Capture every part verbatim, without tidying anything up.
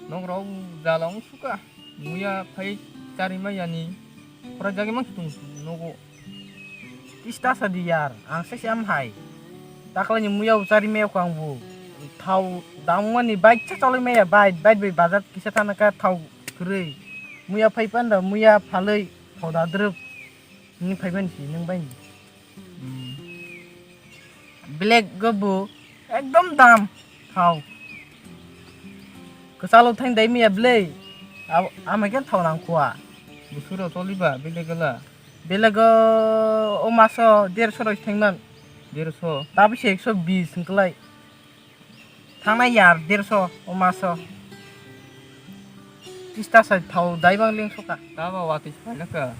Nok rok jala wng suka, muya phai chari ma yani, khorajagwi ma kitung nogo. Tista sa di yar, ang se se am hai. Takla ni muya uchari me kang bu. Thau dam mani bike cha chalai me ya, bike, bike bai bazar kisa thana ka thau kwrwi. Muya phai panda, muya phalwi thau da drwp. Ni phai ban si nang bai. Hmm. Black go bu ekdom dam thau. Kwchalo thang dai me ya ble. Am-, amai khe thau nang khua. Busuro choli ba black gala. Belago o maso derso rok thangman. Derso. Tabise ekso bis hwnkhlai. Thangnai yar derso o maso. Tista sai thau dai bang leng soka. Taba watwi se phailaka.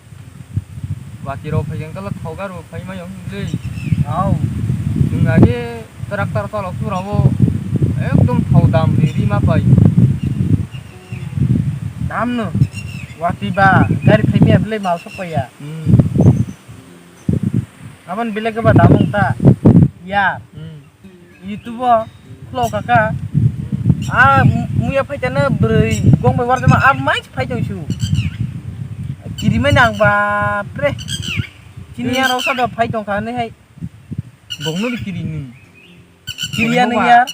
Watwi rok phai jang kala thau garo phai ma yong le. Au. Nwng age tractor tolo thurabo ekdom thau dam ri ri ma pai. Dam no. Watwi ba gari phai me ya ble mal sok ya. Hmm. Abon belek ba damung ta. Ya. Hmm. YouTube o khlo kaka. Hmm. A muya phai tane bwrwi gong bai warjama a mai phai tong su. Kiri mai nang ba pre. Chini Hmm. ya rok sa do phai tong kha ne hai. Gong no kiri ni. Kiri ya ne ya.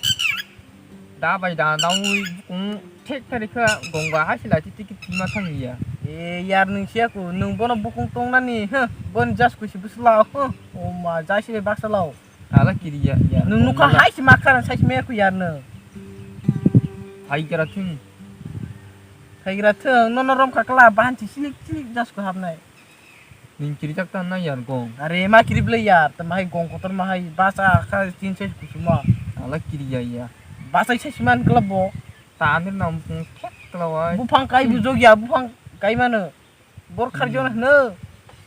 Da bai da da ui bukung thek thari kha gongba hai sila ti tiki tima thang ya. E yar nung sia ku nung bono bukung tong nani huh bon jas ku si busla huh. O ma jai si baksa lao. Ala kiri ya ya. Nung nukha hai si makharan sai si me ku yar nung. Hai kira thung. Hai kira thung nono rom kha kala bahan si silik silik jas ku hapnai. Ning kirijak ta na yar gong. Are ma kiri ble yar, ta mahai gong kotor mahai basa kha tin sai kusuma. Ala kiri ya ya. Basa sai siman kala bo. Ta andir nam kung thek kala wai. Buphang kai bu jog ya, buphang kai mano. Bor khar Hmm. jona hno.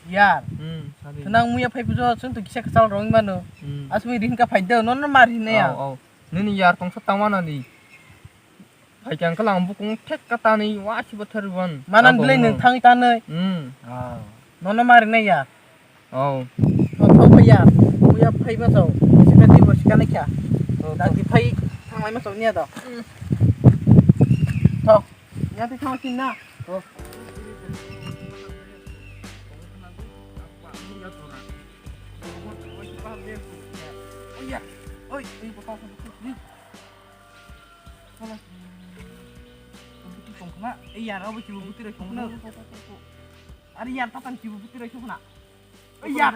Yar. Hmm, sadi. Thanang muya phai bu jo, chung to kisa kachal rong mano. Hmm. Asmi rin ka phai do, non non mar hin ya. Au, au. Nini yar tong sa tang mano di. Phaikha wngkha lang bukung thek ka tanwi wasibo thariban. Manan belai nwng thangwi tanwi. Hmm. Ah. Nono ma rinai ya. Oh. Thok thok ya. Muya phai ma chau. Sika di bo sika naikha. Thok, thok. Dagi phai thanglai ma chau niya do. Hmm. Thok. Ya te thang sin na. Oh. Oi, oi, oi, botol, botol, botol. Sala. Buti tongkhna. Ei yar, abo kibo buti roi tongkhna. Ari yar, tatan kibo buti roi tongkhna. Ei yar.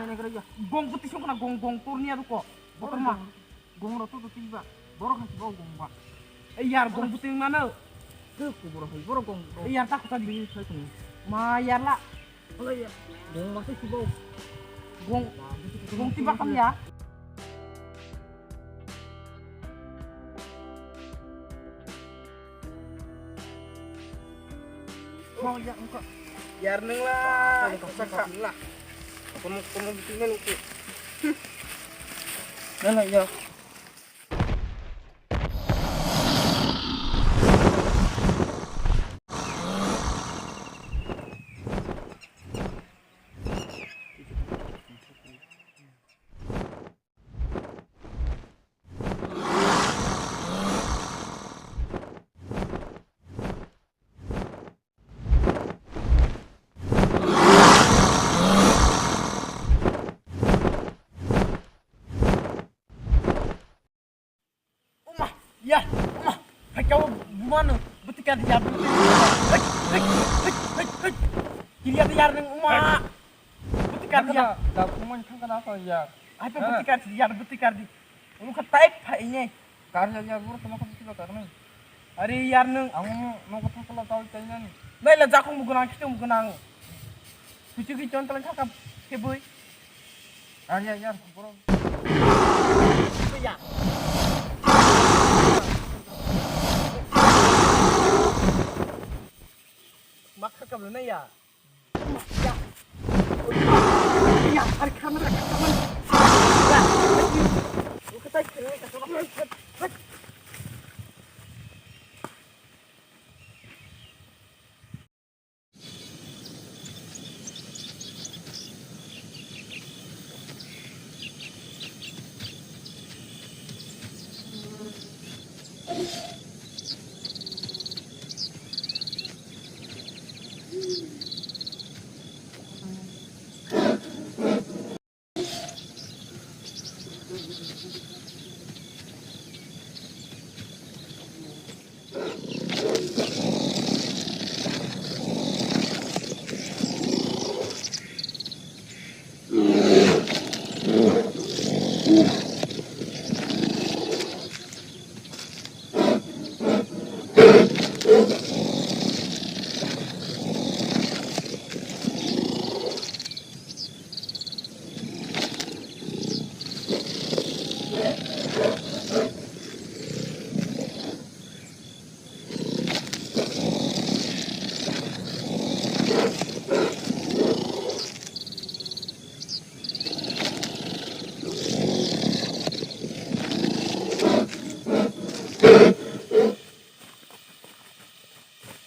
Gong buti tongkhna, gong, gong, torni aro ko. Botorma. Gong ro to to tiba. Borok hasi bo gong ba. Ei yar, gong buti mano. Ke ku borok hai, borok gong, gong. Ei yar, ta kota di. Sai tong. Ma yar la. Gong ma se kibo. Gong, gong tiba kam ya. Mau ya, engko. Yar nung la. Kono, kono bikin nung ki. Nana ya. Oma, ya, oma, hai kau bumano, betikar ya, betikar. Hei, hei, hei, hei, hei. Kiriya de yar nung oma. Betikar ya. Da kuman thangkana apa ya? Hai pa betikar ya, betikar di. Ulu khatai phai ne. Kar ya ya bro tama khatai ba karne. Are yar nung. Ang mo no ko thangkala tau tai nani. Nai la jakong bugunang khitong bugunang. Kuchuki chon talang khaka kheboi. Ar ya ya bro. Ya. Mak khaka bro na ya. Ya. Ya, ar khamra khaka man. Ya. Ukatai khaka man.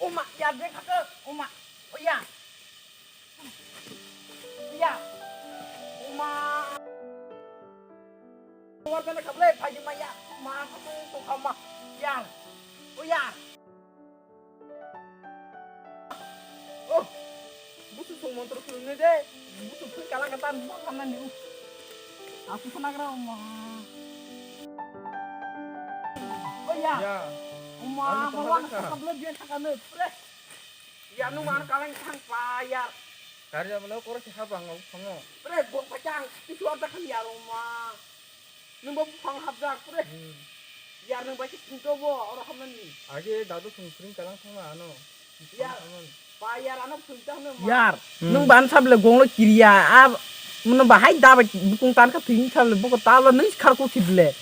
Uma, ya, de kaka, uma. Oh, ya. Ya. Uma. Uma, de kaka, le, phaji ma, ya. Ma, kaka, to kama. Ya. Oh, ya. Oh, busu song montro khulumne de. Busu phun kala kata ma khamna ni. Aku khana gra ma. Oh ya. Ya. Uma, anu ma wana tongkha. Kata bela dia thaka ne. Pre. Ya nu man kaleng thang pa ya. Kari ya melo koro si habang au khongo. Pre, bong pachang. Itu ada kan ya, Uma. Nwng bo buphang hapjak, pure. Hmm. Yar nwng bai khe singto bo, oro hamnani. Age dadu song sring kalang thangma ano. Yar. Hamnani. Pa yar ano phung ta hwnwi ma. Yar, hmm, nwng ban sable gonglo kiriya, a, nwng bahai da bai bukung tan kha thwini sable boko tabla nwng khar ko khible.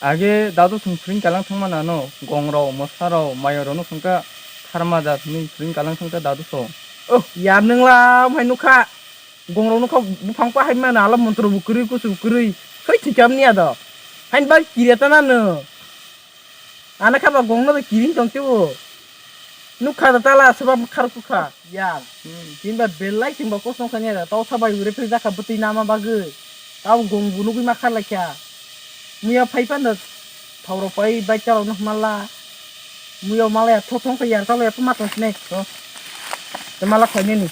Age dadu song sring kalang thangma ano, gongrao, mosarao, mayorao no songka kharma da thwini sring kalang thangta dadu song. Oh, yar nwng la, hai nukha. Gongrok nokha buphang pahai mano, ala montro bo kwrwi, kusu bo kwrwi. Soi thwikam niya do. Hain ba kiriya ta nano. Ana kha ba gong no do kiring tong tebo. Nukha da tala aswba khar kukha. Ya. Hmm. Tin ba belai tin ba kosong kha niya da. Tau sabai ure phir jakha bwtwi nama bagwi. Tau gong bo nugwi ma khar laikha. Muya phai panda thauro pai bai chalo no mala. Muya mala ya thothong kha yar chalo ya puma tong sinai. Oh. Te mala khainani.